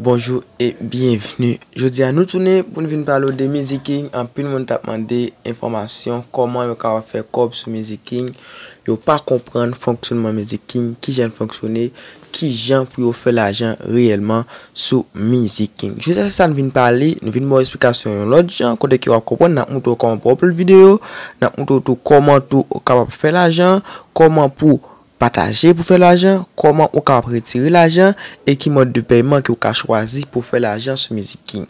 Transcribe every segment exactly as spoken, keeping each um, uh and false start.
Bonjou e byenvni. Jodi a nou tounen pou n vin pale w de Mizik King. Anpil moun t ap mande enfòmasyon kòman yo kapab fè kòb sou Mizik King. Yo pa konprann fonksyonman Mizik King, kijan l fonksyone, kijan pou yo fè lajan reyèlman sou Mizik King. Jodi a se sa n vin pale, nou vin ba w esplikasyon yon lòt jan, kote ke w ap konprann, n ap montre w kòman pou w upload videyo, n ap montre w tou kòman tou ou kapab fè lajan, kòman pou pataje pou fè lajan, kòman ou kapab retire lajan, e ki mòd de pèyman ke w ka chwazi pou fè lajan sou Mizik King.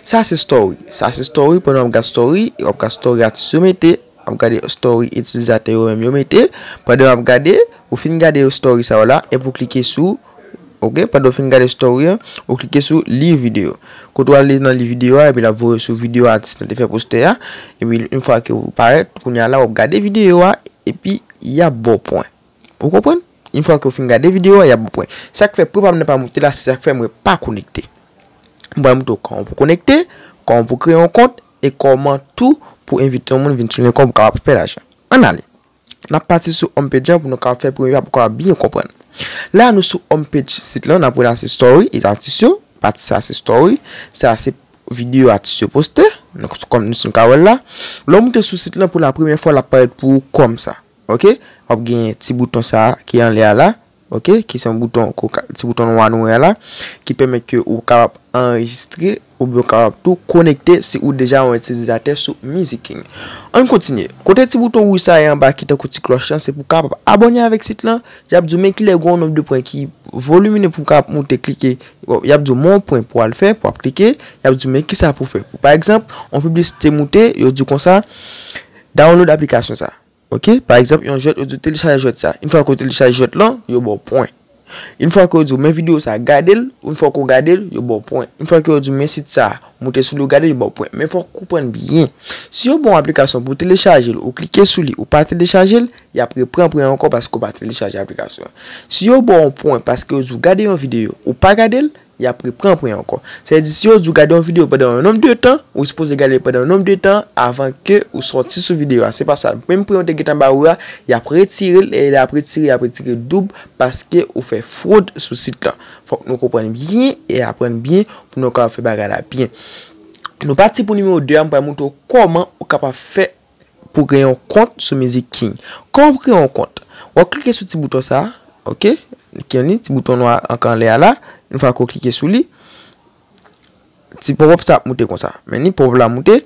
Sa se story. Sa se story, pandan w ap gad story, w ap gad story atis yo mete, w ap gade story itilizatè yo menm yo mete. Pandan w ap gade, ou fin gade story sa yo la, epi w klike sou, ok, pandan w fin gade story an, ou klike sou li videyo. Kote w ale nan li videyo a, epi l ap voye sou videyo atis lan te fè postè a, epi yon fwa ke ou parèt, kounye a la, w ap gade videyo a, epi y ap ba w pwen. Ou konprann? Yon fwa ke w fin gade videyo a, y ap ba w pwen. Sa k fè pwen pa m nan pa moute la, se sa k fè mwen pa konekte. M pral montre w kòman pou konekte, kòman pou kreye yon kont, e kòman tou pou envite yon moun vin sou yon kont pou kapab fè lajan. Ann ale. N ap pati sou home page an pou nou kapab fè premye pa pou kapab byen konprann. La nou sou home page sit lan, n ap wè la se story, e atis yo, pati sa se story, sa se videyo atis yo poste, nou, kòm nou, nou ka wè l la. Lè w moute sou sit lan pou la premyè fwa, l ap parèt pou ou kòm sa. Ok? W ap gen ti bouton sa a ki anlè a la. Ok? Ki se yon bouton, ko ka, ti bouton nwa nou wè a la, ki pèmèt ke ou kapab anrejistre oubyen ou kapab tou konekte si ou deja yon itilizatè sou Mizik King. Ann kontinye. Kote ti bouton wouj sa a ye anba ki tankou ti klòch lan, se pou w kapab abòne avèk sit lan. Y ap di w men kilè gen yon nonb de pwen ki volimine pou w kapab moute, klike. Bon, y ap di w men yon pwen pou w al fè, pou w ap klike. Y ap di w men kisa pou w fè. Pou, pa egzanp, yon piblisite moute, yo di w konsa, download aplikasyon sa. Ok? Pa egzanp, yon jwèt, yo di w telechaje jwèt sa. Yon fwa ke w telechaje jwèt lan, yo ba w pwen. Yon fwa ke yo di w men videyo sa, gade l, yon fwa ke w gade l, yo ba w pwen. Yon fwa ke yo di w men sit sa, moute sou li, w gade l, yo ba w pwen. Men fòk ou konprann byen. Si yo ba w aplikasyon pou w telechaje l, ou klike sou li, ou pa telechaje l, y ap repran pwen an ankò paske w pa telechaje aplikasyon an. Si yo ba w yon pwen paske yo di w gade yon videyo, ou pa gade l, y ap repran pwen an ankò. Sa vle di, si yo di w gade yon videyo pandan yon nonb de tan, ou sipoze gade l pandan yon nonb de tan avan ke ou sòti sou videyo a. Se pa sa. Menm pwen yo te gentan ba ou a, y ap retire l, e lè y ap retire, y ap retire doub paske ou fè fwod sou sit lan. Fòk nou konprann byen e aprann byen pou nou kapab fè bagay la byen. Nou pati pou nimewo de a, m pral montre w kòman ou kapab fè pou kreye yon kont sou Mizik King. Kòman pou kreye yon kont? W ap klike sou ti bouton sa a, ok? Ki anni, ti bouton nwa anki anlè a la. Yon fwa ke w klike sou li, ti pòpòp sa ap moute konsa. Men ni pòpòp la moute,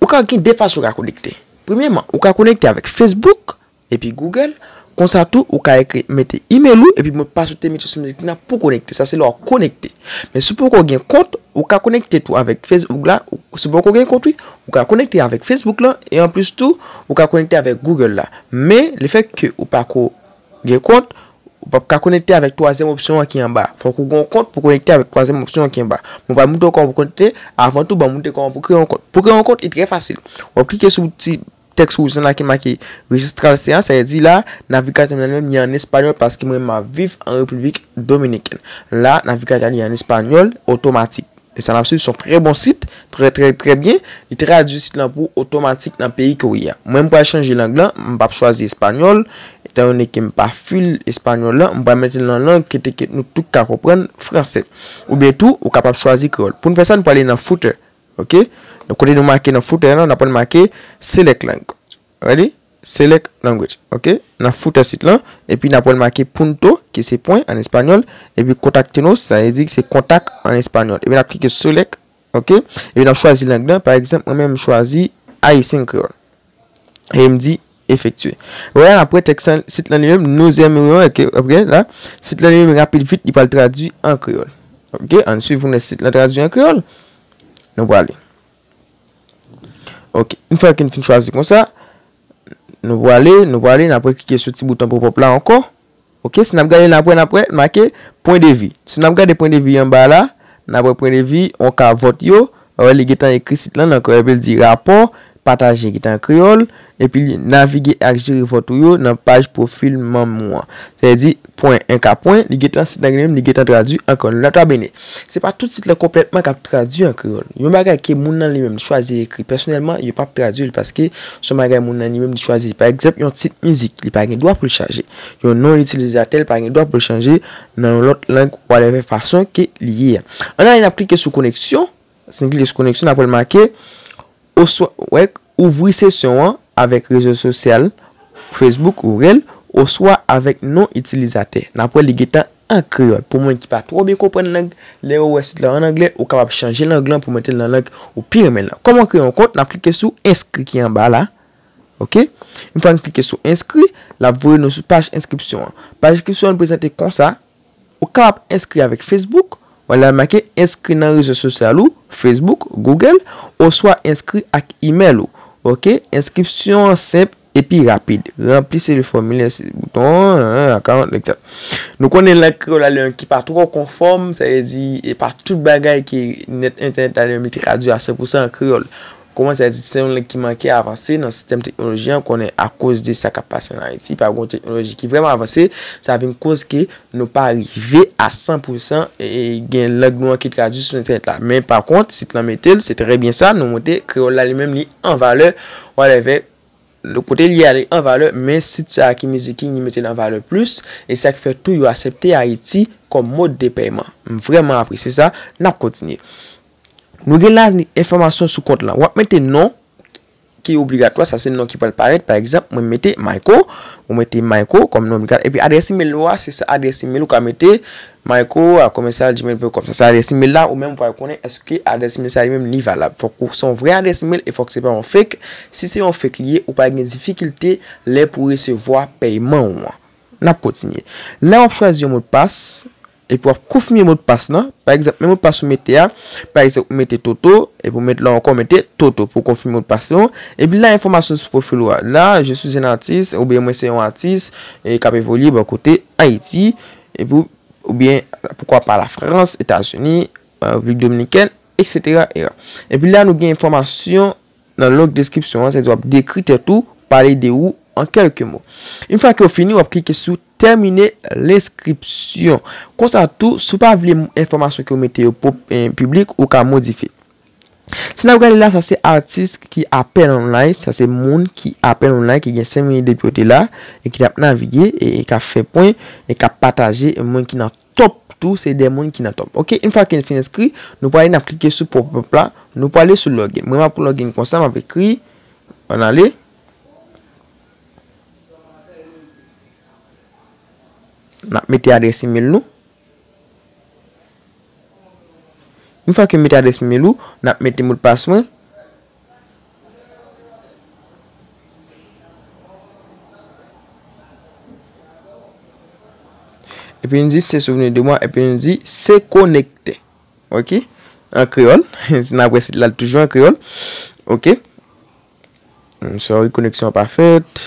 ou ka gen de fason ou ka konekte. Premyèman, ou ka konekte avèk Facebook, epi Google. Konsa tou, ou ka ekri, mete email ou, epi modpas ou te mete sou Mizik King nan pou konekte. Sa se lè w ap konekte. Men si w poko gen kont, ou ka konekte tou avèk Facebook la. Ou, si w poko gen kont, wi, ou ka konekte avèk Facebook lan, e anplis tou, ou ka konekte avèk Google la. Men, lefèt ke ou pako gen kont, ou p ap ka konekte avèk twazyèm opsyon an ki anba. Fòk ou gen yon kont pou konekte avèk twazyèm opsyon an ki anba. Mwen pral montre w kòman pou konekte, avan tou, ban m montre kòman pou kreye yon kont. Pou kreye yon kont, li trè fasil. W ap klike sou ti tèks wouj lan la ki make registrar se a, sa vle di la, navigatè mwen li menm li an espanyòl paske mwen menm m ap viv an Repiblik Dominikèn. La, navigatè li an espanyòl otomatik. E sa n ap swiv se yon trè bon sit, trè, trè, trè byen. Li tradui sit lan pou ou otomatik nan peyi ke w ye a. Mwen, m pral chanje lang lan, m p ap chwazi espanyòl, etan done ke m pa fil espanyòl lan, m pral mete l nan lang ke te, ke nou tout ka konprann, fransè. Oubyen tou, ou kapab chwazi kreyòl. Pou n fè sa, nou prale nan footer. Ok? Donk, kote nou make nan footer lan, n ap pral make select language. Ready? Select language. Ok? Nan footer sit lan, epi n ap pral make punto, ki se pwen an espanyòl, epi contactenos, sa vle di se kontak an espanyòl. Epi n ap klike select, ok? Epi n ap chwazi lang lan, pa egzanp, mwen menm m chwazi ayisyen kreyòl. E m di effectuer. Ou wè, apre tèks lan, sit lan li menm, nous aimerions, ok, ok, la, sit lan li menm rapid vit, li pral tradui an kreyòl. Ok, ann swiv pou n wè sit lan tradui an kreyòl. Nou prale. Ok, yon fwa ke n fin chwazi konsa, nou prale, nou prale, n ap klike sou ti bouton pòpòp la ankò. Ok, si n ap gade n ap wè, n ap wè, make pwen de vi. Si n ap gade pwen de vi anba la, n ap wè pwen de vi, yon ka vòt yo, wè li gentan ekri sit lan nan kreyòl, epi l di rapò, pataje gentan an kreyòl, epi li navige ak jere vòt ou yo nan paj pwofil manm ou an. Sa vle di, pwen, enka pwen, li gentan, sit la li menm, li gentan tradui an kreyòl. Nota bene, se pa tout sit lan konplètman k ap tradui an kreyòl. Yon bagay ke moun nan li menm li chwazi ekri pèsonèlman, yo p ap tradui l paske se yon bagay moun nan li menm li chwazi. Pa egzanp, yon tit mizik, li pa gen dwa pou l chaje. Yon non itilizatè, li pa gen dwa pou l chanje nan yon lòt lang, whatever fason ke li ye a. Ann ale, n ap klike sou koneksyon. Si n klike sou koneksyon, n ap wè l make, oswa, wè, ouvri sesyon an avèk rezo sosyal, Facebook, Google, oswa avèk non itilizatè. N ap wè li gentan an kreyòl. Pou moun ki pa twò byen konprann lang, lè yo wè sit la an anglè, ou kapab chanje lang lan pou mete l nan lang ou pi renmen lan. Kòman kreye yon kont? N ap klike sou enskri ki anba la. Oke? Yon fwa n klike sou enskri, l ap voye nou sou paj enskripsyon an. Paj enskripsyon an prezante konsa. Ou kapab enskri avèk Facebook, wè la make enskri nan rezo sosyal ou, Facebook, Google, oswa enskri ak imèl ou. Oke? Enskripsyon an senp epi rapid. Ranpli seri fòmilè, seri bouton, an, an, an, an, an, an. Nou konnen lang kreyòl la, li menm ki pa twò konfòm, sa vle di, e pa tout bagay ki nèt entènèt la, li menm li tradui a san pou san an kreyòl. Kòman sa di, se yon lang ki manke avanse nan sistèm teknoloji an, konnen akoz de sa k ap pase an Ayiti, pa gen yon teknoloji ki vrèman avanse, sa vin koz ke nou pa rive a san pou san, e, e, gen lang nou an ki tradui sou entènèt la. Men pa kont, sit lan mete l, se trè byen sa, nou montre kreyòl la li menm li an valè, whatever, kote li ye a li an valè, men sit sa a ki Miziking, li mete l an valè plis, e sa k fè tou yo aksepte Ayiti kòm mòd de pèyman. M vrèman apresye sa, n ap kontinye. Nou gen la enfòmasyon sou kont lan. W ap mete non ki obligatwa, sa se non ki pral parèt. Pa egzanp, mwen mete Mayco, ou mete Mayco kòm non obligatwa. Epi adrès imèl ou a, se sa adrès imèl ou ka mete, mayco a commercial gmail point com. Sa se adrès imèl la, ou menm ou pral konnen èske adrès imèl sa li menm li valab. Fòk ou se yon vrè adrès imèl e fòk se pa yon fake. Si se yon fake li ye, ou pral gen difikilte lè pou resevwa pèyman ou an. N ap kontinye. La w ap chwazi yon modpas, epi w ap konfime modpas lan. Pa egzanp, men modpas ou mete a, pa egzanp, ou mete Toto, epi ou mete la ankò, mete Toto pou w konfime modpas lan. Epi la, enfòmasyon sou pwofil ou a. La, je suis un artiste, oubyen mwen se yon atis, e k ap evolye bò kote Ayiti, epi, oubyen, poukwa pa Lafrans, Etazini, Repiblik Dominikèn, et cetera, et cetera. Epi la, nou gen enfòmasyon nan long deskripsyon an, sètadi w ap dekri tèt ou, pale de ou an kèlke mo. Yon fwa ke w fini, w ap klike sou terminer l'inscription. Konsa tou, si w pa vle enfòmasyon ke w mete yo pop, eh, piblik, ou ka modifye. Si n ap gade la, sa se atis ki apèn online, sa se moun ki apèn online, ki gen senk minit depi yo te la, e ki t ap navige, e, e k ap fè pwen, e k ap pataje, e moun ki nan top tou, se de moun ki nan top. Oke, yon fwa ke n fin enskri, nou prale n ap klike sou pop up la, nou prale sou login. Mwen, m ap login konsa, m ap ekri, ann ale. N ap mete adrès imèl nou. Yon fwa ke m mete adrès imèl ou, n ap mete modpas mwen. Epi nou di se souvenir de moi, epi nou di se konekte. Oke? An kreyòl. Si n ap wè sit la, l toujou an kreyòl. Oke? Mm, sorry, koneksyon an pa fèt.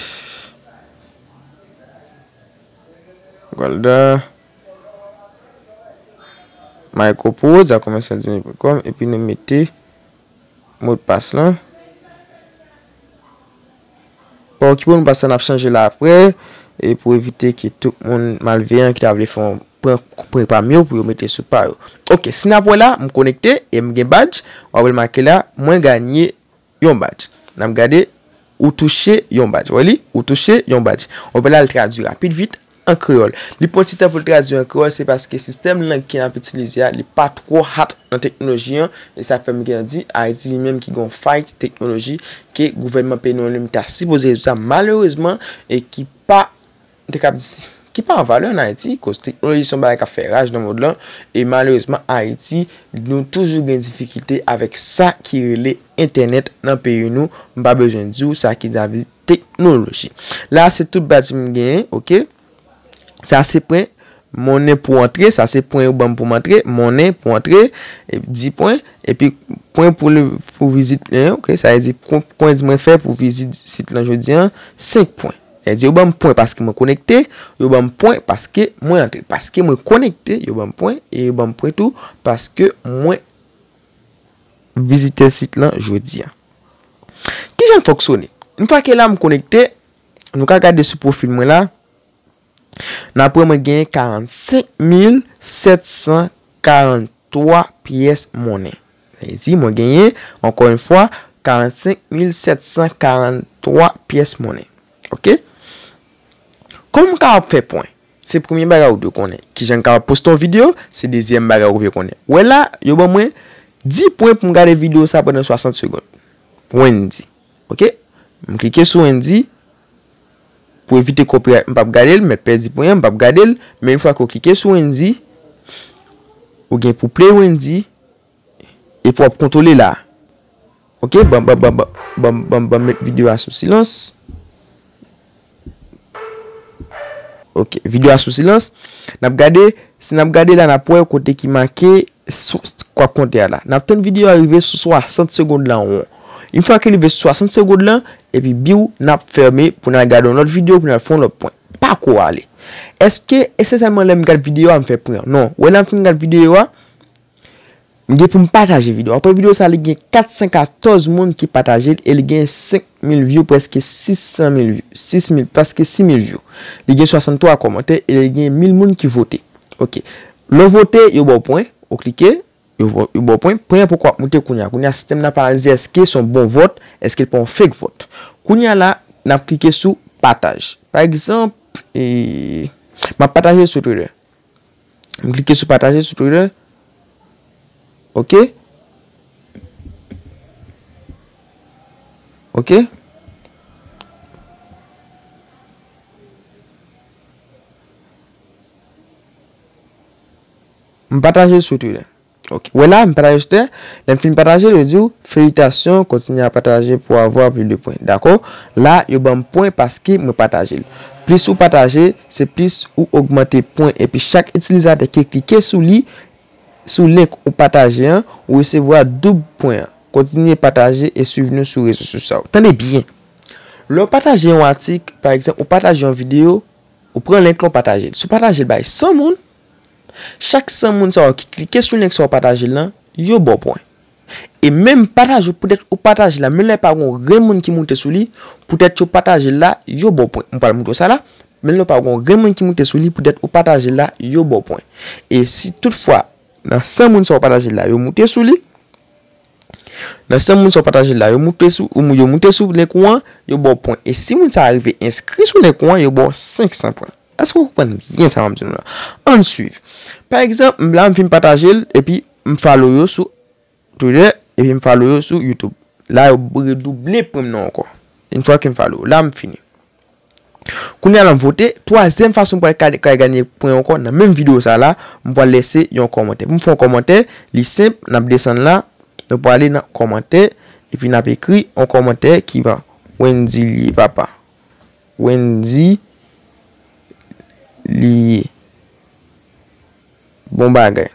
Walda. Microprod, a commercial gmail point com, epi nou mete modpas lan. Pa okipe w, modpas lan n ap chanje la apre, e pou evite ke tout moun malveyan ki ta vle fè yon pran, pran pa m yo pou yo mete sou pa yo. Oke, si n ap wè la, m konekte e m gen badge, w ap wè l make la, mwen ganye yon badge. N ap gade, ou touche yon badge. Wè li? Ou touche yon badge. Ou wè la, l tradui rapid vit an kreyòl. Li pran ti tan pou l tradui an kreyòl, se paske sistèm lang ke n ap itilize a, li pa twò hat nan teknoloji an, e sa fè m gen di, Ayiti li menm ki gen yon fay teknoloji ke gouvènman peyi nou li menm ta sipoze rezoud sa, malerezman, e ki pa te kab di, ki pa an valè an Ayiti, koz teknoloji se yon bagay k ap fè raj nan mond lan, e malerezman, Ayiti, nou toujou gen difikilte avèk sa ki rele entènèt nan peyi nou. M pa bezwen di w sa ki davi teknoloji. La, se tout badge m genyen, oke? Sa se pwen, monnen pou antre, sa se pwen yo ban m pou m antre, monnen pou antre, e dis pwen, epi pwen pou le, pou vizit, eh, oke, sa vle di pwen, pwen di mwen fè pou vizit sit lan jodi an, senk pwen. Sa vle di yo ban m pwen paske mwen konekte, yo ban m pwen paske mwen antre. Paske mwen konekte, yo ban m pwen, e yo ban m pwen tou paske mwen vizitè sit lan jodi an. Kijan l fonksyone? Yon fwa ke la m konekte, nou ka gade sou pwofil mwen la. N ap wè mwen genyen karannsenk mil sèt san karanntwa pyès monnen. Sa vle di, mwen genyen, ankò yon fwa, karannsenk mil sèt san karanntwa pyès monnen. Oke? Kòman m kapab fè pwen? Se premye bagay ou dwe konnen. Kijan m kapab poste yon videyo? Se dezyèm bagay ou dwe konnen. Wè la, yo ban mwen dis pwen pou m gade videyo sa pandan swasant segonn. Wendy. Oke? M klike sou Wendy. Pou evite copyright, m p ap gade l, m mèt pèdi pwen an, m p ap gade l. Men yon fwa ke w klike sou Wendy, ou gen pou play Wendy, epi w ap kontwole la. Oke, ban, ban, ban, ban, ban, ban, ban m met videyo a sou silans. Oke, videyo a sou silans. N ap gade, si n ap gade la, n ap wè kote ki make sou, k ap konte a la. N ap tann videyo a rive sou swasant segonn lan won. Yon fwa ke l rive sou swasant segonn lan, epi biw, n ap fèmen pou n al gade yon lòt videyo, pou n al fè yon lòt pwen. Pa ko ale. Èske e se sèlman lè m gad videyo a m fè pwen an? Non. Wè lè m fin gad videyo a, m gen pou m pataje videyo. Apre videyo sa, li gen kat san katòz moun ki pataje l e li gen senk mil view, prèske sis san mil view, sis mil, prèske sis mil view. Li gen swasanntwa kòmantè e li gen mil moun ki vote. Oke. Lè w vote, yo ba w pwen, ou klike, yo ba w, yo ba w pwen. Pwen an poko ap moute kounye a. Kounye a, sistèm nan pa analize èske se yon bon vòt, èske l pa yon fake vòt. Kounye a la, n ap klike sou pataj. Pa egzanp, e, m ap pataje sou Twitter. M klike sou pataje sou Twitter. Oke. Oke. M pataje sou Twitter. Oke. Wè la, m pataje sou Twitter. Lè m fin pataje, yo di w, felisitasyon, kontinye a pataje pou avoir plis de pwen. Dakò? La, yo ban m pwen paske mwen pataje l. Plis ou pataje, se plis ou ogmante pwen. Epi chak itilizatè ki klike sou li, sou link ou pataje an, ou resevwa doub pwen an. Kontinye pataje e swiv nou sou rezo sosyo. Tande byen. Lè w pataje yon atik, pa egzanp, ou pataje yon videyo, ou pran link lan, ou pataje l. Si w pataje l bay san moun, chak san moun sa yo ki klike sou link sa w pataje l lan, yo ba w pwen. E menm pataje, poutèt ou pataje la, menm lè pa gen yon grenn moun ki moute sou li, poutèt yo pataje l la, yo ba w pwen. M pral montre w sa la. Menm lè pa gen yon grenn moun ki moute sou li, poutèt ou pataje l la, yo ba w pwen. E si toutfwa, nan san moun sa w pataje l la, yo moute sou li, nan san moun sa w pataje l la, yo moute sou, ou, yo moute sou link ou an, yo ba w pwen. E si moun sa a rive enskri sou link ou an, yo ba w senk san pwen. Èske w konprann byen sa m ap di nou la? Ann swiv. Pa egzanp, m la, m fin pataje l, epi m follow yo sou Twitter, epi m follow yo sou YouTube. La, yo redouble pwen m nan ankò. Yon fwa ke m follow, la, m fini. Kounye a la, m vote. Twazyèm fason m pral ka, ka ganye pwen ankò nan menm videyo sa la, m pral lese yon kòmantè. Pou m fè yon kòmantè, li senp, n ap desann la, nou prale nan kòmantè, epi n ap ekri yon kòmantè ki va Wendy li ye, papa. Wendy li ye. Bon bagay.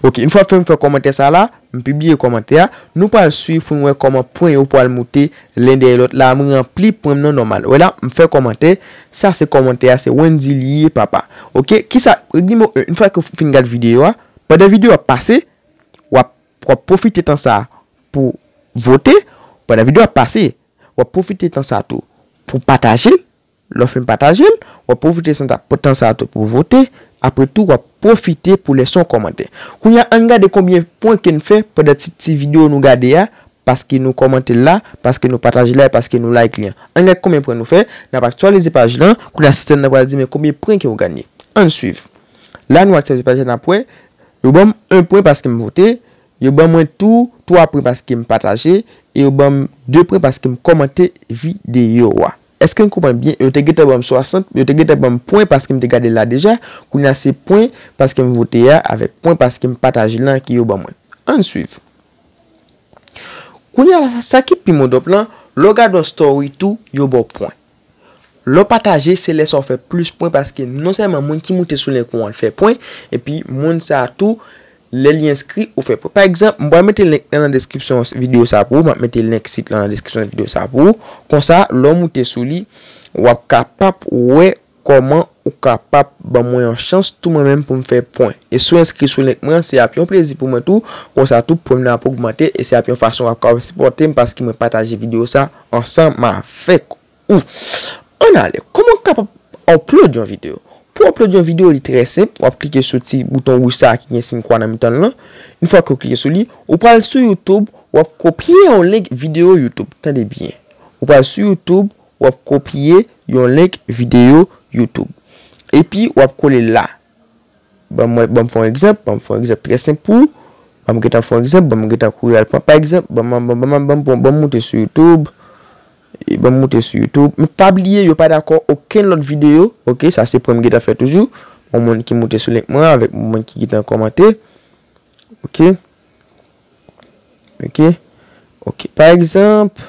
Oke, yon fwa m fin fè kòmantè sa la, m pibliye kòmantè a, nou pral swiv pou n wè kòman pwen yo pral moute len dèyè lòt. La, m ranpli pwen m nan nòmal. Wè la, m fè kòmantè, sa se kòmantè a, se Wendy li ye, papa. Oke, kisa, nimewo en, yon fwa ke w fin gad videyo a, pandan videyo a ap pase, w ap, w ap pwofite tan sa a pou vote, pandan videyo a ap pase, w ap pwofite tan sa a tou pou pataje l. Lè w fin pataje l, w ap pwofite tan sa, tan sa a tou pou vote. Apre tou, w ap pwofite pou lese yon kòmantè. Kounye a, ann gade konbyen pwen ke n fè pandan ti, ti videyo nou gade a, paske nou kòmante l la, paske nou pataje l la, e paske nou like li an. Ann gade konbyen pwen nou fè, n ap aktyalize paj lan, kounye a sistèm nan pral di men konbyen pwen ke w ganye. Ann swiv. La, nou aktyalize paj la, n ap wè, yo ban m en pwen paske m vote, yo ban mwen tou twa pwen paske m pataje, e yo ban m de pwen paske m kòmante videyo a. Èske n konprann byen? Yo te gentan ban m swasant, yo te gentan ban m pwen paske m te gade l la deja. Kounye a se pwen paske m vote a avèk pwen paske m pataje l lan ki yo ban mwen. Ann swiv. Kounye a la, sa ki pi modòp lan, lè w gade yon story tou, yo ba w pwen. Lè w pataje, se lè sa w fè plis pwen paske non sèlman moun ki moute sou link ou an fè pwen, epi moun sa a tou, lè li enskri, ou fè pwen. Pa egzanp, m pral mete link lan nan deskripsyon videyo sa pou ou, m ap mete link sit lan nan deskripsyon videyo sa pou ou. Konsa, lè w moute sou li, w ap kapab wè kòman ou kapab ban mwen yon chans tou mwen menm pou m fè pwen. E si w enskri sou link mwen, se ap yon plezi pou mwen tou, konsa tou pwen m nan ap ogmante e se ap yon fason w ap kapab sipòte m paske mwen pataje videyo sa ansanm avèk ou. Ann ale, kòman w kapab upload yon videyo? Pou w upload yon videyo, li trè senp. W ap klike sou ti bouton wouj sa a ki gen siy kwa nan mitan l lan. Yon fwa ke w klike sou li, ou pral sou YouTube, w ap kopye yon link videyo YouTube. Tande byen. Ou pral sou YouTube, w ap kopye yon link videyo YouTube. Epi, w ap kole l la. Ban mwen, ban m fè yon egzanp, ban m fè yon egzanp trè senp pou ou. Ban m gentan fè yon egzanp, ban m gentan kouri al pran. Pa egzanp, ban m, ban m, ban m, ban m, ban m, ban m moute sou YouTube. E ban m moute sou YouTube. Men pa bliye, yo pa dakò okenn lòt videyo. Ok, sa se pwen m gentan fè toujou. Yon moun ki moute sou link mwen avèk yon moun ki gentan kòmante. Ok. Ok. Ok. Pa egzanp,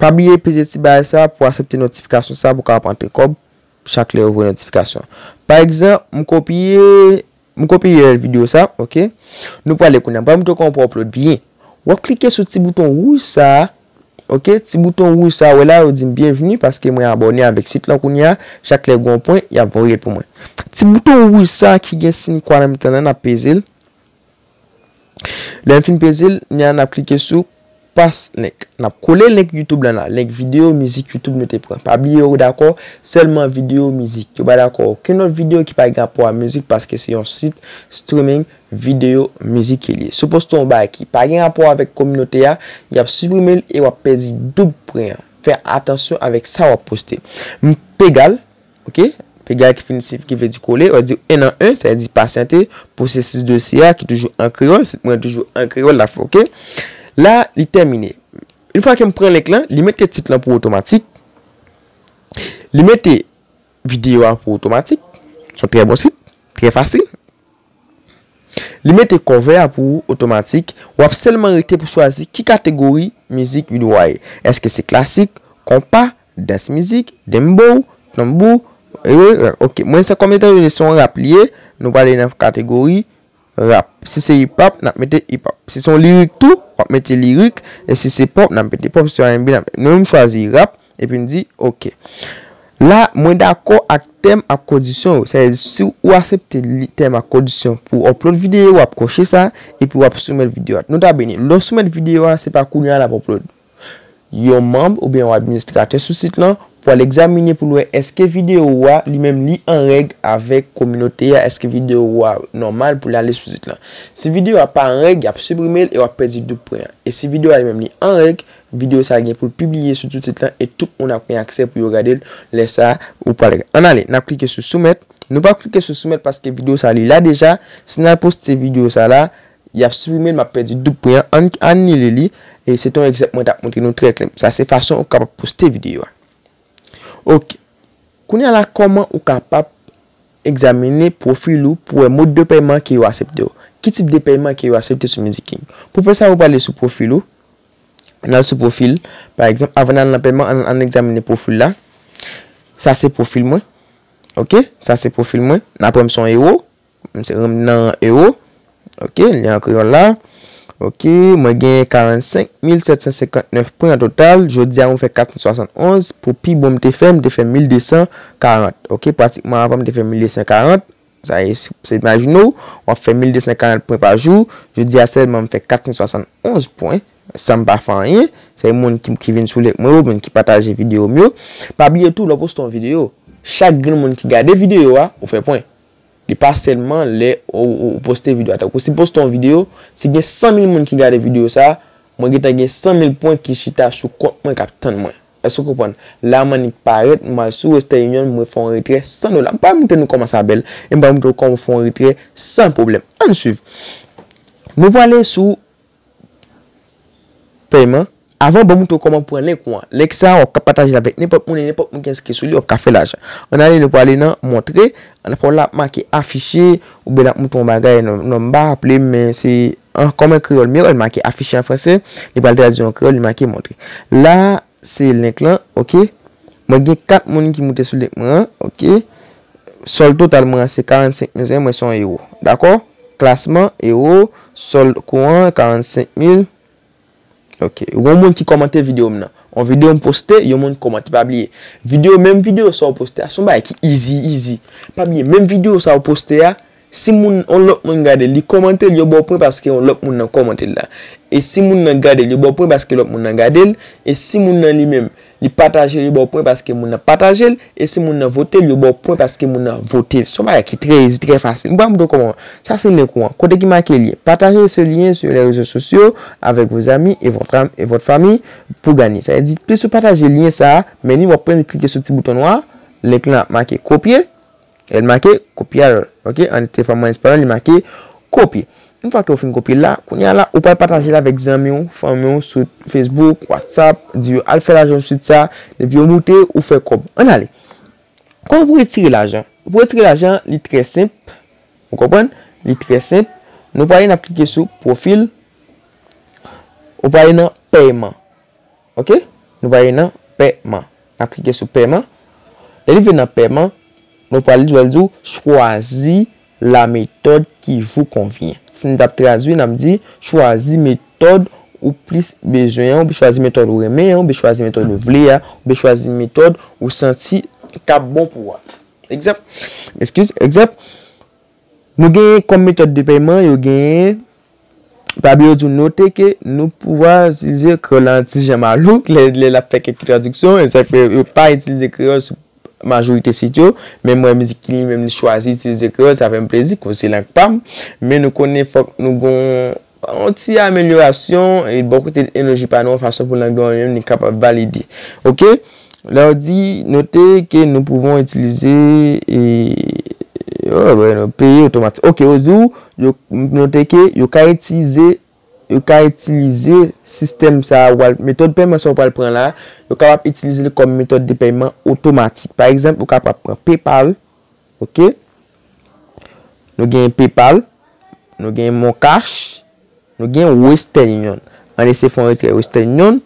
pa bliye peze ti bagay sa pou aksepte notifikasyon sa pou w kapab antre kòb chak lè yo voye notifikasyon. Pa egzanp, m kopye, m kopye videyo sa, ok? Nou prale kounye a. M pral montre w kòman pou w upload byen. W ap klike sou ti bouton wouj sa a, ok? Ti bouton wouj sa a, w wè la, yo di m byenvni paske mwen abòne avèk sit lan kounye a. Chak lè gen yon pwen, y ap voye l pou mwen. Ti bouton wouj sa a ki gen siy kwa nan mitan l lan, n ap peze l. Lè n fin peze l, kounye a n ap klike sou paste link. N ap kole link YouTube lan la, link videyo mizik YouTube nou te pran. Pa bliye yo dakò sèlman videyo mizik. Yo pa dakò okenn lòt videyo ki pa gen rapò a mizik paske se yon sit streaming videyo mizik ke li ye. Si w poste yon bagay ki pa gen rapò avèk kominote a, y ap siprime l e w ap pèdi doub pwen an. Fè atansyon avèk sa w ap poste. M pegal, ok? Pegal ki finitif, ki vle di kole, w ap di en an en, sa vle di pasyante, pwosesis dosye a ki toujou an kreyòl, sit mwen toujou an kreyòl la, ok? La, li tèmine. Yon fwa ke m pran link lan, li mete tit lan pou otomatik. Li mete videyo a pou otomatik. Se yon trè bon sit, trè fasil. Li mete cover a pou ou otomatik. W ap sèlman rete pou chwazi ki kategori mizik ou dwe ye. Èske se klasik, konpa, dans mizik, dembow, tanbou, e, e, e, ok. Mwen sa kòm etan done se yon rap li ye, nou prale nan kategori rap. Si se hip hop, n ap mete hip hop. Si se yon lirik tou, w ap mete lirik. E si se pop, n ap mete pop. Si se R and B, n ap mete. Nou menm chwazi rap. Epi n di, ok. La, mwen dakò ak tèm ak kondisyon yo. Sa vle di, si ou aksepte li, tèm ak kondisyon pou w upload videyo, w ap koche sa, epi w ap soumèt videyo a. Nota bene, lè w soumèt videyo a, se pa kounye a l ap upload. Yon manm oubyen yon administratè sou sit lan pou al egzamine pou l wè èske videyo ou a, li menm, li an règ avèk kominote a, èske videyo ou a nòmal pou l ale sou sit lan. Si videyo a pa an règ, y ap siprime l e w ap pèdi doub pwen an. E si videyo a li menm, li an règ, videyo sa gen pou l pibliye sou tout sit lan e tout moun ap gen aksè pou yo gade l. Lè sa, ou pral ann ale, n ap klike sou soumèt. Nou p ap klike sou soumèt paske videyo sa li la deja. Si n al poste videyo sa la, y ap siprime l, m ap pèdi doub pwen an, ann, annile li. E se te yon egzanp mwen t ap montre nou trè klè. Sa se fason ou kapab poste videyo a. Ok. Kounye a la, kòman ou kapab egzamine pwofil ou pou wè mòd de pèyman ke yo aksepte yo? Ki tip de pèyman ke yo aksepte sou Musicking? Pou fè sa, ou prale sou pwofil ou. N al sou pwofil, pa egzanp, avan n al nan pèyman, ann, ann egzamine pwofil la. Sa se pwofil mwen. Ok, sa se pwofil mwen. N ap wè m se yon ewo. M se, m nan ewo. Ok, li an kreyòl la. Ok, mwen gen karannsenk mil sèt san senkantnèf pwen an total. Jodi a, mwen fè kat san swasannonz. Pou pi bon m te fè, m te fè mil de san karant. Ok, pratikman avan, m te fè mil de san karant. Sa e, se, se imajine w, w ap fè mil de san karant pwen pa jou. Jodi a sèlman, m fè kat san swasannonz pwen. San m pa fè anyen. Se moun ki, ki vin sou link mwen yo, moun ki pataje videyo m yo. Pa bliye tou, lè w poste yon videyo, chak grenn moun ki gade videyo a, ou fè pwen. Li pa sèlman lè ou, ou, ou poste videyo a. Tankou si m poste yon videyo, si gen san mil moun ki gade videyo sa, mwen gentan gen san mil pwen ki chita sou kont mwen k ap tann mwen. Èske w konprann? La m annik parèt, m al sou Western Union, mwen fè yon retrè san dola. M pral montre nou kòman sa bèl, e m pral montre w kòman w fè yon retrè san pwoblèm. Ann swiv. Nou prale sou pèyman. Avan, ban m montre w kòman pran link ou an. Link sa a, w ap ka pataje l avèk nenpòt moun, e nenpòt moun ki enskri sou li, w ap ka fè lajan. Ann ale, nou prale nan montre. Ann fè w la ap make afiche, oubyen l ap montre yon bagay, non, non, m pa raple m, men se an, kòm an kreyòl, men l make afiche an franse, li pral tradui an kreyòl, li make montre. La, se link lan, ok. Mwen gen kat moun ki moute sou link mwen an, ok. Sòl total mwen an se karannsenk mil, mwen se yon ewo. Dakò? Klasman, ewo, sòl kouran, karannsenk mil. Ok. Yon moun ki kòmante videyo m nan. yon videyo m poste, yon moun kòmante, pa bliye. Videyo, menm videyo sa w poste a, se yon bagay ki easy, easy. Pa bliye, menm videyo sa w poste a, si moun, yon lòt moun gade l, li kòmante l, yo ba w pwen paske yon lòt moun nan kòmante l la. E si moun nan gade l, yo ba w pwen paske lòt moun nan gade l. E si moun nan li menm, li pataje l, yo ba w pwen paske moun nan pataje l. E si moun nan vote l, yo ba w pwen paske moun nan vote l. Se yon bagay ki trè easy, trè fasil. M pa montre w kòman. Sa se link ou an. Kote ki make lyen? Partagez ce lien sur les réseaux sociaux avec vos amis et votre, et votre famille pour gagner. Sa vle di, plis ou pataje lyen sa a, men ni w ap pran, klike sou ti bouton nwa, link lan ap make kopye. El make copiar. Ok, an te fè mwen espanyòl, li make kopye. Yon fwa ke w fin kopye l la, kounye a la, ou pral pataje l avèk zanmi w, fanmi w, sou Facebook, WhatsApp, di yo al fè lajan sou sit sa, depi yo moute, ou fè kòb. Ann ale. Kòman pou retire lajan? Pou retire lajan, li trè senp. Ou konprann? Li trè senp. Nou prale, n ap klike sou pwofil. Ou prale nan pèman. Ok? Nou prale nan pèman. N ap klike sou pèman. Lè li vin nan pèman, nou pral li, l di w choisis la méthode qui vous convient. Si n t ap tradui, n ap di chwazi metòd ou plis bezwen an, oubyen chwazi metòd ou renmen an, oubyen chwazi metòd ou vle a, oubyen chwazi metòd ou santi k ap bon pou ou a. Egzanp, eskiz, egzanp, nou genyen kòm metòd de pèman, yo genyen, pa bliye yo di w note ke nous pouvons utiliser, kreyòl la yon ti jan malouk, lè, lè l ap fè kèk tradiksyon, e sa fè yo pa itilize kreyòl sou majorite sit yo, men mwen mizik ki li menm li chwazi itilize kreyòl, sa fè m plezi, koz se lang pa m, men nou konnen fòk nou gon yon ti amelyorasyon, e bò kote N O G pa nou, yon fason pou lang nou an li menm li kapab valide. Ok? Lè w di note ke nous pouvons utiliser, e, oh, ben, payer automatique. Ok, yo di w, yo note ke yo ka itilize, yo ka itilize sistèm sa a, w pral, metòd pèman sa a w pral pran la, yo kapab itilize l kòm metòd de pèman otomatik. Pa egzanp, ou kapab pran PayPal, ok? Nou gen PayPal, nou gen MonCash, nou gen Western Union. Ann eseye fè yon retrè Western Union.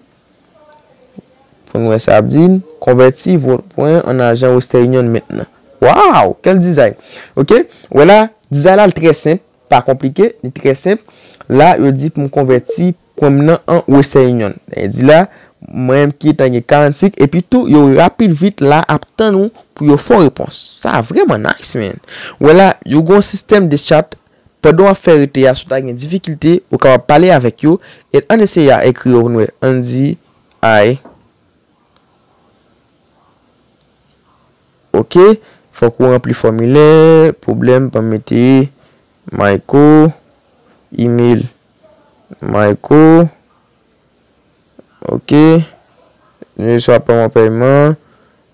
Pou n wè sa ap di n. Konvèti vo pwen an ajan Western Union mentnan. Wow! Quel design! Ok? Wè la, design la, l trè senp, pa konplike, li trè senp. La, yo di pou m konvèti pwen m nan an Western Union. Sa vle di la, mwen menm ki tan gen karannsenk, epi tou, yo rapid vit la ap tann ou pou yo fè w repons. Sa vrèman nice, man. Wè la, yo gen yon sistèm de chat. Pandan w ap fè retrè a, si w ta gen difikilte, ou kapab pale avèk yo. E ann eseye a ekri yo pou n wè. Ann di, ay. Ok. Fòk ou ranpli fòmilè, pwoblèm, ban m mete Mayco, email Mayco. Ok. Je ne reçois pas mon paiement.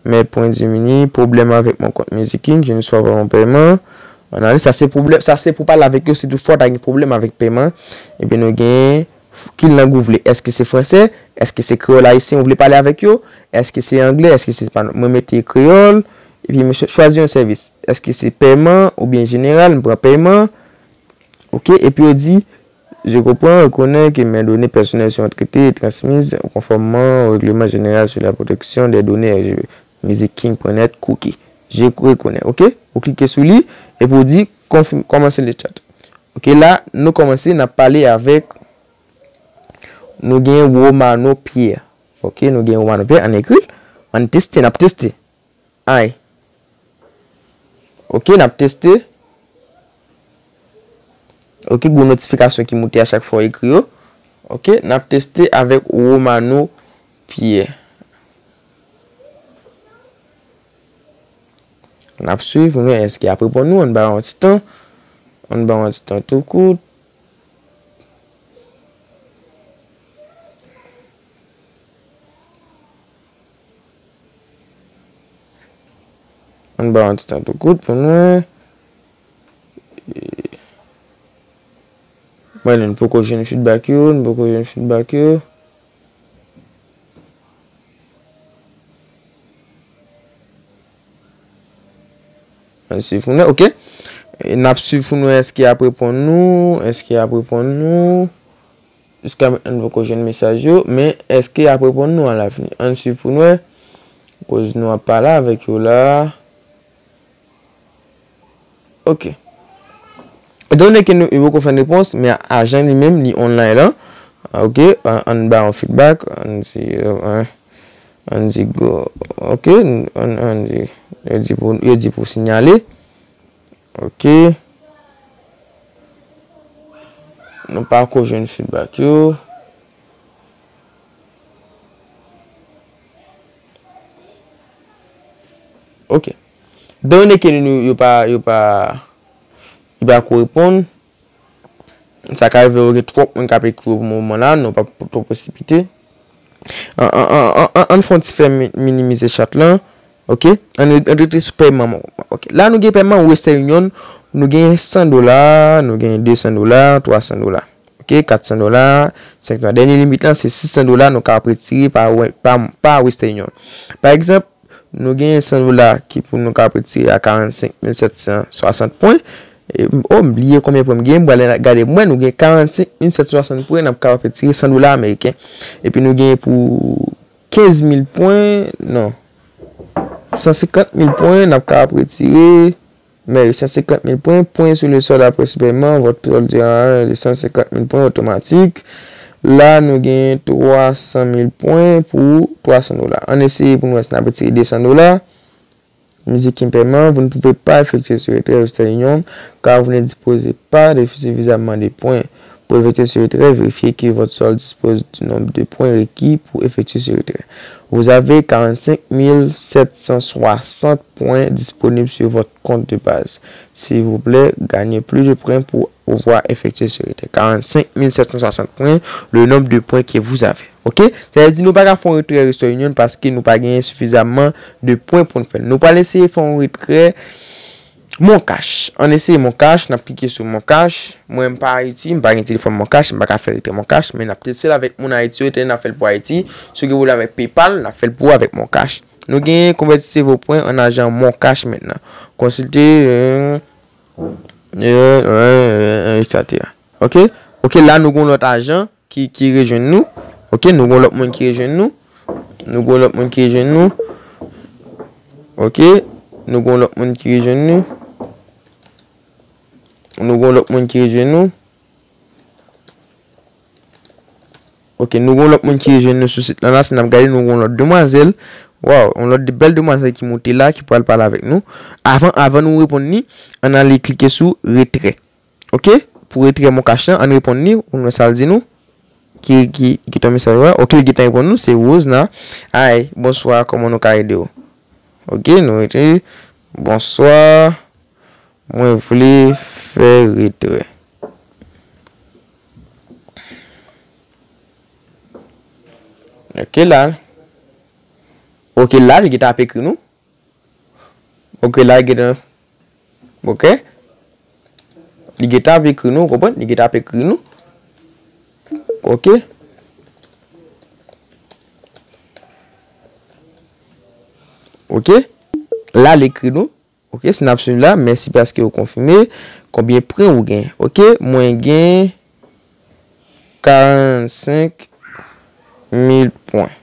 Mes points diminuent. Problème avec mon compte Musicking. Je ne reçois pas mon paiement. Ann ale, sa se pwoblèm, sa se pou pale avèk yo si toutfwa w ta gen pwoblèm avèk pèman. Epi nou gen ki lang ou vle. Èske se fransè? Èske se kreyòl ayisyen ou vle pale avèk yo? Èske se anglè? Èske se pa, mwen mete kreyòl. Epi mwen chwazi yon sèvis. Èske se pèman oubyen jeneral? M pran pèman. Ok, epi yo di, je comprends, reconnais que mes données personnelles seront traitées et transmises conformément au règlement général sur la protection des données R G P, Musicking point net, cookie. Je reconnais, ok? Ou klike sou li, epi ou di, confirm, commencer le chat. Ok, la, nou kòmanse, n ap pale avèk, nou gen Romano Pierre. Ok, nou gen Romano Pierre, ann ekri l, ann teste, n ap teste. Ay. Ok, n ap teste. Ok, gen notifikasyon ki moute a chak fwa w ekri yo. Ok, n ap teste avèk Romano Pierre. N ap swiv, nou wè èske y ap reponn nou, ann ba yon ti tan. Ann ba yon ti tan tou kout. Ann ba yon ti tan tou kout pou nou wè. Mwen, nou poko jwenn feedback yo, nou poko jwenn feedback yo. Ann swiv pou nou wè, ok. E n ap swiv pou nou wè èske y ap reponn nou, èske y ap reponn nou. Jiska mentnan, nou poko jwenn mesaj yo, men èske y ap reponn nou alavni? Ann swiv pou n wè, koz nou ap pale avèk yo la. Ok. Etandone ke nou, yo poko fè n repons, men ajan li menm, li online la. Ok, ann, ann ba yon feedback, ann si, euh, Ann di go. Ok, ann, ann di, yo di pou, yo di pou sinyale. Ok. Nou pa ko jwenn feedback yo. Ok. Donne ke nou, yo pa, yo pa, yo pa ko reponn. Sa ka rive yo gen twòp moun k ap ekri yo pou moman la, nou pa twò presipite. An, an, an, an, an, ann fè yon ti fè mi-, minimize chat lan. Ok? Ann re-, ann rete sou pèyman. Ok. La nou gen pèyman Western Union, nou gen san dola, nou gen de san dola, twa san dola. Ok? Kat san dola, senk san. Dènye limit lan se sis san dola nou ka ap retire pa, pa, pa Western Union. Pa egzanp, nou gen san dola ki pou nou ka ap retire a karannsenk mil sèt san swasant pwen. E, oh, m bliye konbyen pwen m gen, m prale gade. M wè nou gen karannsenk mil sèt san swasant pwen, n ap ka ap retire san dola ameriken. Epi nou gen pou kenz mil pwen, non. San senkant mil pwen, n ap ka ap retire. Men, san senkant mil pwen, point sur le solde après paiement, votre solde sera de san senkant mil pwen otomatik. La, nou gen twa san mil pwen pou twa san dola. Ann eseye pou nou wè si n ap retire de san dola. Music King pèman, vous ne pouvez pas effectuer ce retrait Western Union car vous ne disposez pas de suffisamment de points. Pour effectuer ce retrait, vérifiez que votre solde dispose du nombre de points requis pour effectuer ce retrait. Vous avez quarante-cinq mille sept cent soixante points disponibles sur votre compte de base. S'il vous plaît, gagnez plus de points pour pouvoir effectuer ce retrait. Quarante-cinq mille sept cent soixante points, le nombre de points que vous avez. Ok? Sa vle di nou pa ka fè yon retrè Western Union paske nou pa genyen sifizaman de pwen pou n fè l. Nou pral eseye fè yon retrè Mon Cash. Ann eseye Mon Cash, n ap klike sou Mon Cash. Mwen, m pa Ayiti, m pa gen telefòn Mon Cash, m pa ka fè retrè Mon Cash, men n ap teste l avèk moun Ayiti yo, tande n ap fè l pou Ayiti. Si w gen pwoblèm avèk PayPal, n ap fè l pou ou avèk Mon Cash. Nou genyen convertissez vos points en argent Mon Cash maintenant. Consultez, euh, euh, euh, euh, et cetera. Ok? Ok, la nou gon lòt ajan ki, ki rejwenn nou. Ok, nou gon lòt moun ki rejwenn nou. Nou gon lòt moun ki rejwenn nou. Ok, nou gon lòt moun ki rejwenn nou. Nou gon lòt moun ki rejwenn nou. Ok, nou gon lòt moun ki rejwenn nou sou sit lan la. Si n ap gade, nou gon lòt demwazèl. Waw, yon lòt de bèl demwazèl ki moute la, ki pral pale avèk nou. Avan, avan nou reponn li, ann ale klike sou retrè. Ok? Pou retrè Mon Cash lan, ann reponn li, pou nou wè sa l di nou. Ki, ki, ki ton mesaj wè. Ok, li gentan reponn nou, se Rose la. Hi, bonswa, kòman nou ka ede w? Ok, nou rete. Bonswa, mwen vle fè retrè. Ok, la. Ok, la, li gentan ap ekri nou. Ok, la, li gentan. Ok. Li gentan ap ekri nou, w konprann? Li gentan ap ekri nou. Ok. Ok. La, li ekri nou. Ok, si n ap swiv la, mèsi paske w konfime. Konbyen pwen ou gen? Ok, mwen gen karannsenk mil pwen.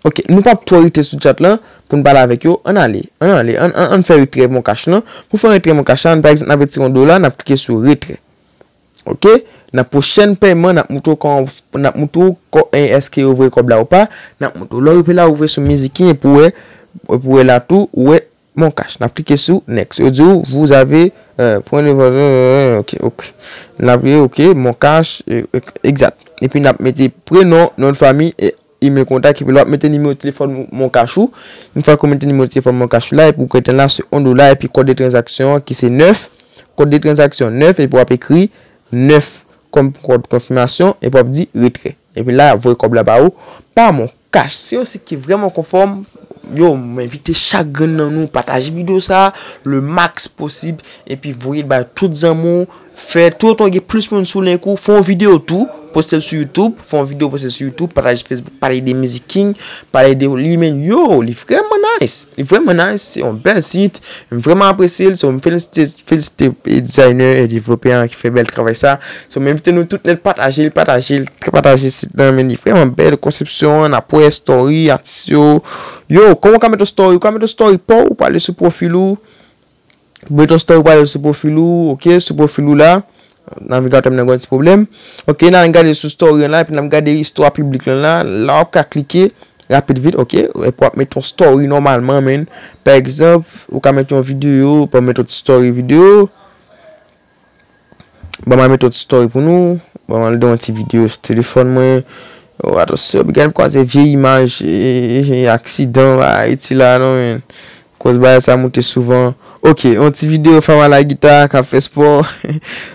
Ok, nou p ap twò rete sou chat lan pou n pale avèk yo. Ann ale, ann ale, ann, ann, ann fè retrè Mon Cash lan. Pou fè retrè Mon Cash lan, pa egzanp, n ap retire yon dola, n ap klike sou retrè. Ok? Nan pwochèn pèman, n ap moutre w kòman, n ap moutre w kò-, èske yo voye kòb la ou pa. N ap moutre w. Lè w rive la, ou voye sou Music King epi w wè, epi w wè la tou, ou wè Mon Cash. N ap klike sou next. Yo di w, vous avez, euh, point de vente, euh, ok, ok. N ap klike, ok, Mon Cash, euh, euh, exact. Epi n ap mete prenon, non de famille, e, email kontak, epi lè w ap mete nimewo telefòn Mon Cash ou, yon fwa ke w mete nimewo telefòn Mon Cash ou la, epi w kwè tan la se yon dola, epi kòd de tranzaksyon an ki se nèf, kòd de tranzaksyon nèf, epi w ap ekri nèf kòm kòd konfimasyon, epi w ap di retrè. Epi la, y ap voye kòb la ba ou pa Mon Cash. Se yon sit ki vrèman konfòm. Yo, m envite chak grenn nan nou pataje videyo sa a le max posib, epi voye l bay tout zanmi w. Fè toutotan gen plis moun sou link ou, fè yon videyo tou, poste l sou YouTube, fè yon videyo, poste l sou YouTube, pataje Facebook, pale de Music King, pale de li, men yo, li vrèman nice. Li vrèman nice, se yon bèl sit. M vrèman apresye l, so m felisite, felisite designer e devlopè an ki fè bèl travay sa. So m envite nou tout nèt pataje l, pataje l, pataje sit lan, men li vrèman bèl, konsepsyon an, n ap wè story, atis yo. Yo, kòman w ka mete yon story? Ou ka mete yon story pa w, ou pale sou pwofil ou. Beton story pral sou pwofil ou, ok, sou pwofil ou la. Navigatè m nan gen yon ti pwoblèm. Ok, n al gade sou story an la, epi n ap gade istwa piblik lan la. La w ap ka klike, Rapid vit, ok. Epi w ap met yon story nòmalman, men. Pa egzanp, ou ka met yon videyo, pa met yon story videyo. Bon, m a met yon story pou nou. Bon, m al de yon ti videyo sou telefòn mwen. Oh, atansyon, piga m kwaze vye imaj, e, e, e, aksidan, ba, iti la, non, men. Koz bagay sa moute souvan. Ok, yon ti videyo fanm a la gita k ap fè spò.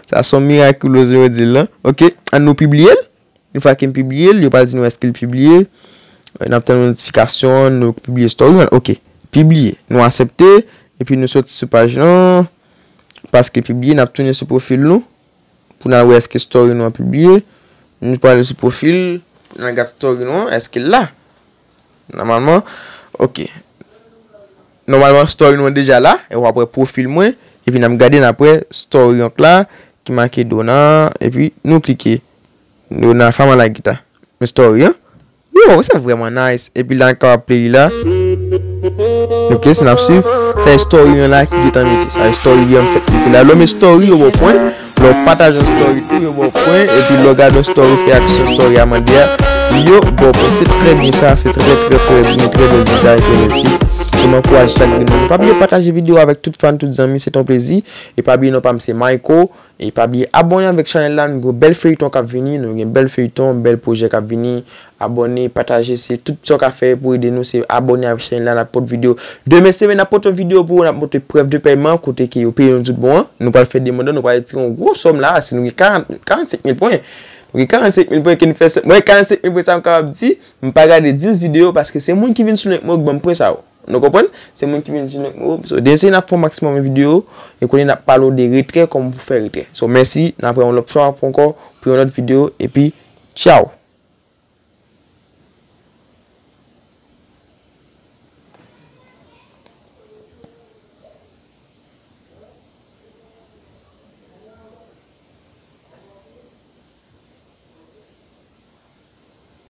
Sa se yon mirakiloz, yo di l lan. Ok, ann nou pibliye l. Yon fwa ke m pibliye l, yo pral di nou èske l pibliye. N ap tann notifikasyon, nou pibliye story an. Ok, pibliye. Nou aksepte, epi nou soti sou paj lan. Paske pibliye, n ap tounen sou pwofil nou. Pou n al wè èske story nou an pibliye. Nou prale sou pwofil, n al gad story nou an, èske l la. Nòmalman, ok. Nòmalman, story nou an deja la, e w ap wè pwofil mwen, epi n ap gade, n ap wè story an k la, ki make Dona, epi nou klike. Dona, fanm a la gita. Men story an. Yo, se vrèman nice. Epi la, n kapab play li la. Ok, si n ap swiv. Sa e story an la ki gentan mete. Sa e story an fèk mete la. Lè w met story, yo ba w pwen. Lè w pataje yon story tou, yo ba w pwen. Epi lè w gade yon story, fè aksyon story a mande a, yo ba w pwen. Se trè byen sa, se trè, trè, trè byen, trè bèl dizay, trè bèl si. E m ankouraje chak grenn nan nou. Pa bliye pataje videyo avèk tout fan, tout zanmi, se ton plezi. E pa bliye non pa m se Mayco. E pa bliye abòne avèk chanèl la, nou gen bèl feyton k ap vini, nou gen bèl feyton, bèl pwojè k ap vini. Abòne, pataje, se tout sa w ka fè pou ede nou, se abòne avèk chanèl la, n ap pote videyo. Demen semèn, n ap pote yon videyo pou ou, n ap montre prèv de pèyman, kote ke yo peye nou tout bon an. Nou pral fè demann, nou pral retire yon gwo sòm la, si nou gen karant, karannsenk mil pwen. Nou gen karannsenk mil pwen ke nou fè, mwen, karannsenk mil pwen sa, m kapab di, m pa gade dis videyo, paske se moun ki vin sou link mwen ki ban m pwen sa yo. Nou konprann? Se moun ki vin di nou, oh, so, demen n ap fè yon maksimòm videyo, e kounye n ap pale w de retrè, kòman pou fè retrè. So, mèsi, n ap wè yon lòt fwa ankò pou yon lòt videyo, epi, tchaw!